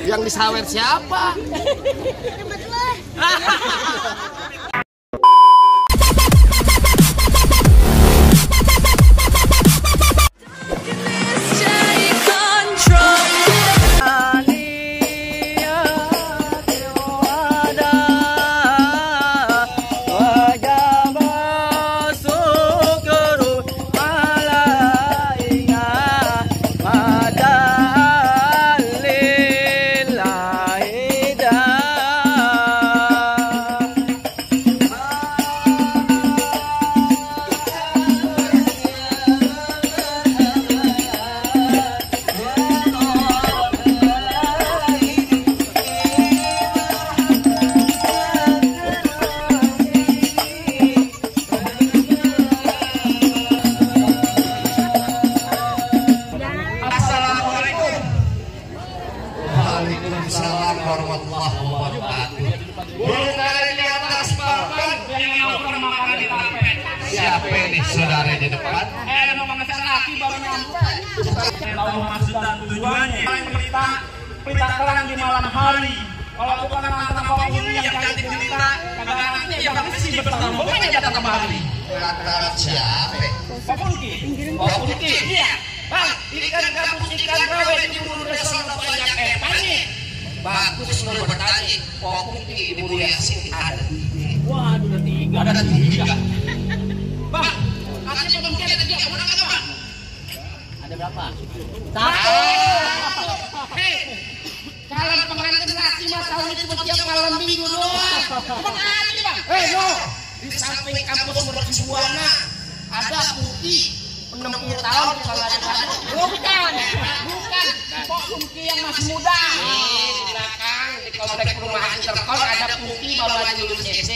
Yang disawer siapa? Waalaikumsalam warahmatullahi wabarakatuh. Bukan di atas papan yang orang makan di tapet. Siapa ini saudara di depan? Mau mengesan laki baru nyampe. Tahu maksud dan tujuannya. Pelita terang di malam hari. Kalau bukan antara bawa ini yang ganti pelita, kagak nanti yang pasti bertanggung pokoknya datang kembali. Lantaran siapa? Pak Punki. Pak Punki. Iya. Bang, ikan gabus ikan rawe di bulu desa banyak epanya. Bagus lu bertanya. Pak Punki di Mulia Yasin ada. Waduh, ada tiga. Ada tiga. Bang, katanya Pak Punki ada tiga. Kemana nggak bang? Ada berapa? Satu. Hei, calon pengantin laki mas tahun itu setiap malam minggu doang. Emang ada nih bang? Hei no, di samping kampus Mercubuana ada Punki 60 tahun kalau ada. Bukan. Pok Punki yang masih muda. Di belakang di komplek perumahan Interkon ada Punki baru aja lulus SD.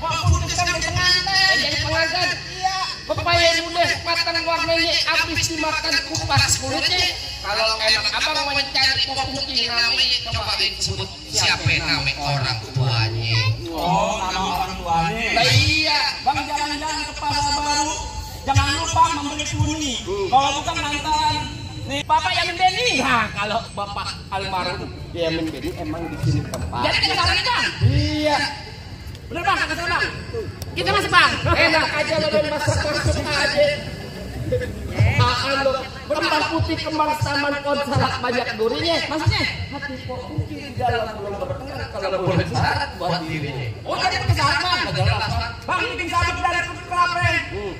Pok Punki kan jadi pengantin. Jadi pengantin. Iya. Pepaya muda matang warnanya habis dimakan kupas kulitnya. Kalau enak abang mencari Pok Punki namanya coba disebut siapa nama orang tuanya. Oh, nama orang tuanya. Lah iya, Bang jalan-jalan ke pasar baru. Jangan lupa membeli kuning. Kalau bukan mantan nih Bapak Yamin Beni. Nah, kalau Bapak almarhum Yamin Beni emang di sini tempat. Jadi kita cari bang. iya. Bener bang, kata bang. Kita masih bang. Enak aja lo dan masak-masak aja. Makan lo kembang putih kembang taman konsalak banyak durinya. Maksudnya? Hati Pok Punki di dalam belum bertengah kalau boleh syarat buat dirinya. Oh jadi pakai syarat bang. Bang bikin sabit dari kulit kelapa.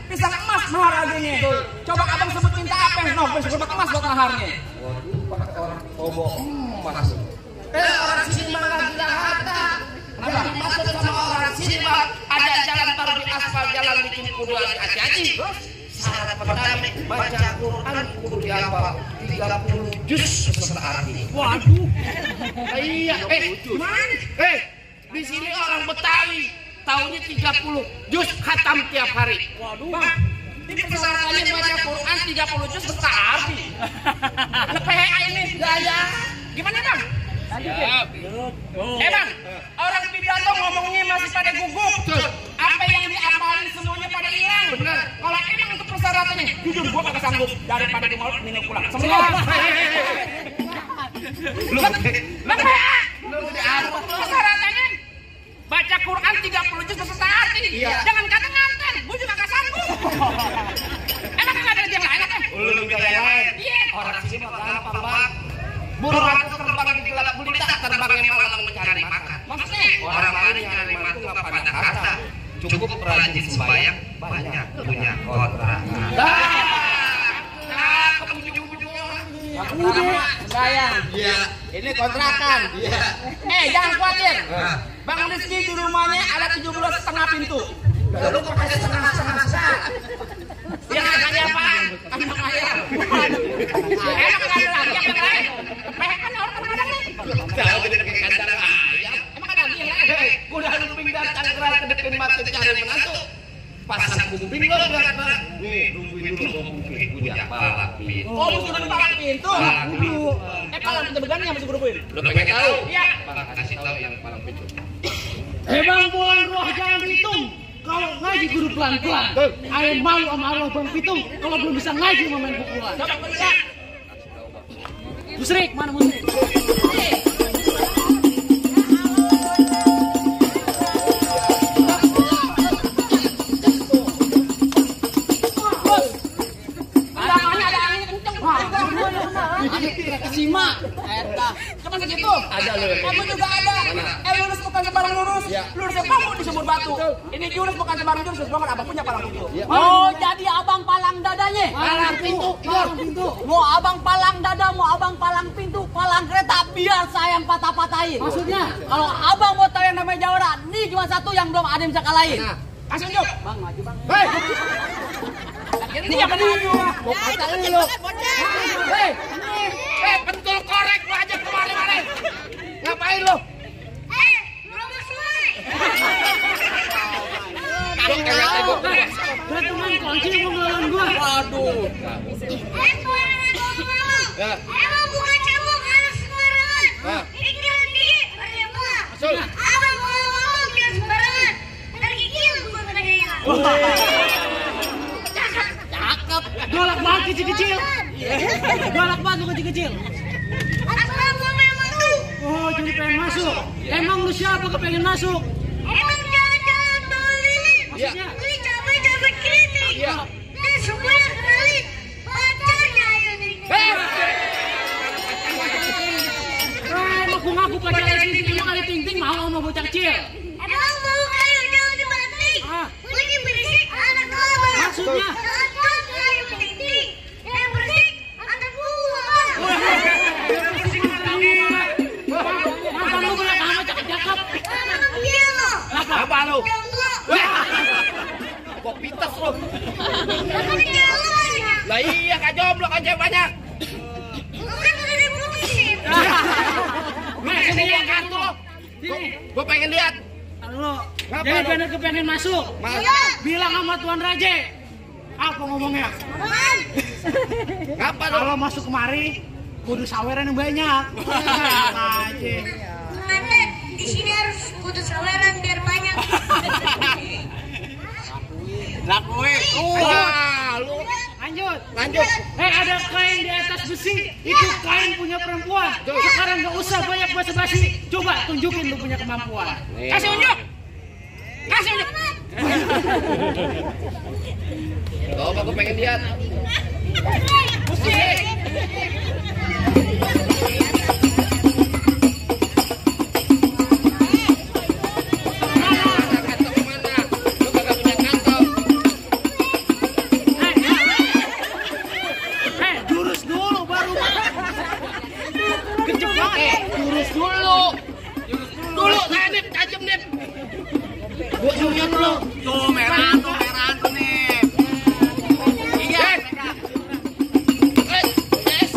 Pisang emas mahar harganya. Coba abang sebut minta apa? No, besok emas buat maharnya. Waduh, pakai orang bobo emas. Orang sini mah nggak bilang harta. Yang dimaksud sama orang sini mah ada jalan baru di aspal jalan bikin kudu hati-hati. Syarat pertama baca Quran kudu dihafal 30 juz beserta arti. Waduh. Iya, Gimana? di sini orang Betawi tahunnya 30 juz khatam tiap hari. Waduh. Bang, ini persyaratannya baca Quran 30 juz beserta arti. PHA ini gaya. Gimana bang? Siap. Bang, orang pidato ngomongnya masih pada gugup. Apa yang diapalin semuanya pada hilang. Benar. Kalau emang untuk persyaratannya, jujur gua kagak sanggup daripada di malam minum pulang. Semua. Lah PHA. Persyaratannya baca Quran 30 juz beserta arti. Iya. Jangan kata nganten, gua juga kagak sanggup. Emang kagak ada yang lain apa? Lu yang lain. Iya. Orang sini mah gampang banget. Burung hantu terbang di gelap gulita, terbangnya malam mencari makan. Maksudnya? Orang lain nyari mantu nggak pada harta, cukup rajin sembahyang, banyak punya kontrakan. Sayang. Iya. Ini kontrakan. Iya. Jangan khawatir. Nah. Bang Rizky di rumahnya ada 17,5 pintu. Lalu kok pakai setengah-setengah saat? Ya katanya apaan? Anak ayam. Emang nggak ada lagi yang lain? Kan orang kadang-kadang nih. Tahu gede pakai kandang ayam. Emang ada lagi yang lain? Kuda lumping dan cangkral kedepin mata cari menantu. Pasang kumping lo berat-berat. Nih, nungguin dulu kumping punya balak pintu. Oh, lu sudah pakai pintu. Palang pintu begani yang mesti gue Lo pengen tahu? Iya. Palang kasih tahu yang palang pintu. Bang, bulan ruah jangan dihitung. Kalau ngaji guru pelan-pelan. Ayah malu sama Allah Bang Pitung kalau belum bisa ngaji mau main pukulan. Musrik, mana musrik? Simak, cuma segitu. Ada lu. Kamu juga ada. Lurus bukan sembarang lurus. Lurus yang kamu di sumur batu. Ini jurus bukan sembarang jurus. Banget abang punya palang pintu. Oh, jadi abang palang dadanya. Palang pintu. Mau abang palang dada, mau abang palang pintu, palang kereta, biar saya yang patah-patahin. Maksudnya? Kalau abang mau tahu yang namanya jawara, ini cuma satu yang belum ada yang bisa kalahin. Kasih unjuk. Bang, maju bang. Hei. Ini yang maju. Mau kata lu. Hei. Pentul korek lu aja kemarin-kemarin. Ngapain lu? Gue teman kunci mau ngelawan gua. Aduh. Emang bukan cebok anak sembarangan. Ini kira dikit, Masuk. abang ngomong kira sembarangan. Dari kecil gua kena. Cakep. Galak banget kecil-kecil. Galak banget lu kecil-kecil. Abang gua memang tuh. Oh, jadi pengen masuk. Emang lu siapa kepengen masuk? Emang jalan-jalan bawa lilin. Maksudnya? Beli cabai keriting. Iya. Dan semuanya kenalin pacarnya ayo nih. Ngaku-ngaku pacarnya ting-ting, lu kali ting-ting mau sama bocah kecil. Emang mau ayo jangan dibanting. Lagi berisik anak lama. Maksudnya? Nonton ayo penting. Yang berisik anak gua. Mantan lu banyak amat cakep-cakep. Anak dia lo. Apa lu? Yang Kok pitas lu? Kan dia lo aja. Lah iya kan jomblo kan cewek banyak. Lu kan udah diputusin. Sini ya kartu lo. Gua pengen lihat. Lu, Ngapa jadi lu? bener kepengen masuk. Bilang sama Tuan Raja. Apa ngomongnya? Apaan? Ngapa lu? Kalau masuk kemari, kudu saweran yang banyak. Aja. Mana di sini harus kudu saweran biar banyak. Lakuin. Wah, lu Lanjut. Ada kain di atas besi. Itu kain punya perempuan. Sekarang nggak usah banyak basa-basi. Coba tunjukin lu punya kemampuan. kasih unjuk. Kasih unjuk. Coba gua pengen lihat. Kantong mana? Lu kagak punya kantong. Jurus dulu baru. Kenceng banget. Jurus dulu. Dulu saya nip, tajam nip. Gua jurus dulu. Tuh merah tuh nih. Iya. Yes.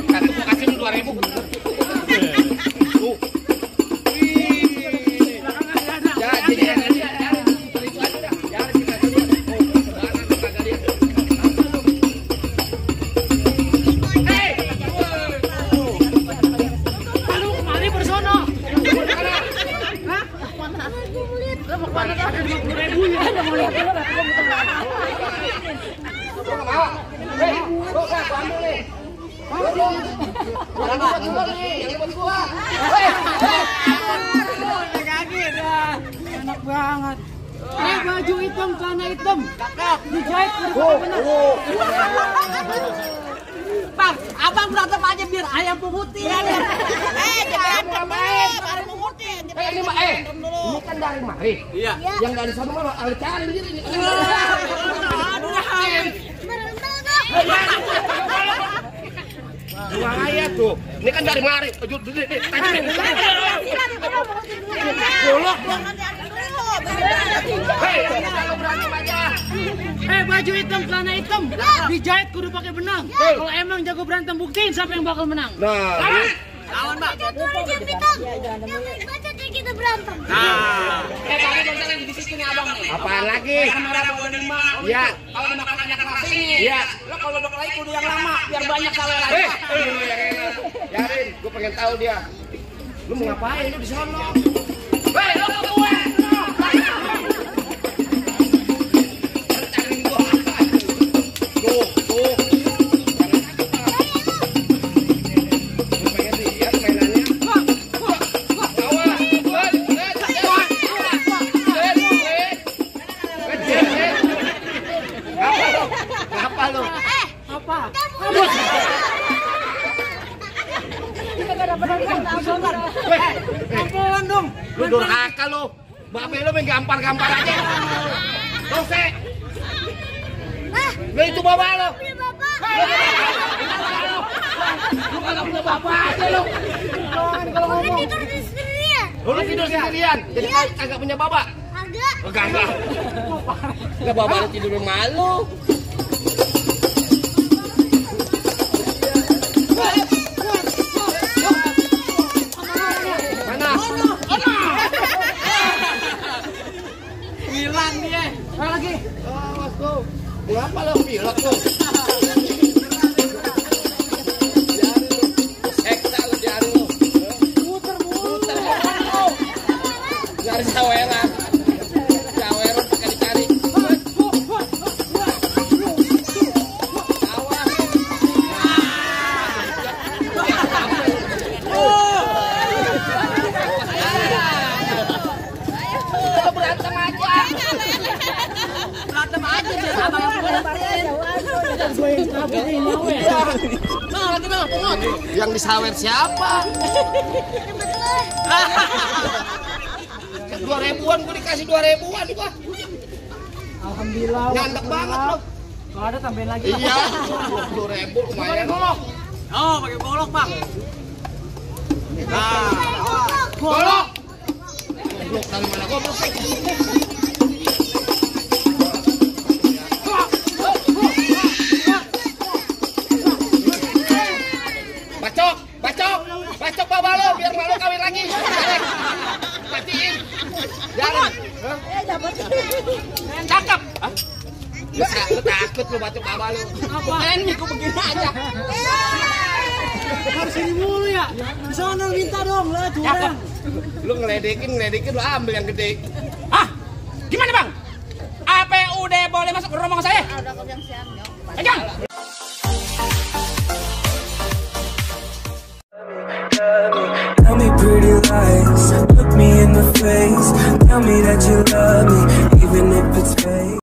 Kartu gua kasih lu 2.000. Tuh. Lalu kemari bersono. Hah? Ada 50.000 ya. Enak banget. Baju hitam, celana hitam. Dijahit udah benar. Bang, abang berantem aja biar ayam pemutih. Jangan ngapain? Ini kan dari mari. Iya. Yang dari sana mah cari sendiri. Dua ayat tuh. Ini kan dari mari. Baju hitam, celana hitam. Dijahit kudu pakai benang. Kalau emang jago berantem buktiin siapa yang bakal menang. Nah, Lawan, Bang. Baca tulis yang hitam. Yang baca kayak kita berantem. Nah, tadi barusan di situ nih abang nih. Apaan lagi? Kamera 25. Iya. Kalau makan banyak kelas ini. Iya. Lo kalau dok lagi kudu yang lama biar banyak sawer aja. Yarin, gue pengen tahu dia. Lu mau ngapain lu di sono? Hei, lo ke gue. Tuh. Lu pengen lihat mainannya? Apa lu? Apa? Pelan dong. Lu durhaka lu. Babe lu main gampar-gampar aja. Dose. Lu itu bapak lu. Punya bapak. Lu kagak punya bapak aja lu. Udah tidur di sendirian. Lu tidur sendirian. Jadi kagak punya bapak. Agak. Kagak. Enggak bapak lu tidur malu. Mana? Hilang dia. Lagi. Awas lu. Kenapa lu pilek lu? Eksa lu jari lu. Muter lu. Nyari saweran. Saweran pakai dicari. Awas. Berantem aja. Berantem aja biar abang yang beresin. Nah, lagi nah. Yang disawer siapa? 2.000-an gua dikasih 2.000-an gua. Alhamdulillah. Ngandek banget lu. Kalau ada tambahin lagi. Iya. 20.000 lumayan. Oh, pakai golok, Bang. Nah, golok. Goblok dari mana goblok? Bacok bapak lo biar malu kawin lagi. Matiin. Jangan. Cakep. Lu takut lu bacok bapak lo. Ini kok begini aja. Harus ini mulu ya. Di sana minta dong lah, curang. Lu ngeledekin lu ambil yang gede. Hah? Gimana bang? APUD boleh masuk ke rombongan saya? Pegang. Tell me pretty lies, look me in the face, tell me that you love me, even if it's fake.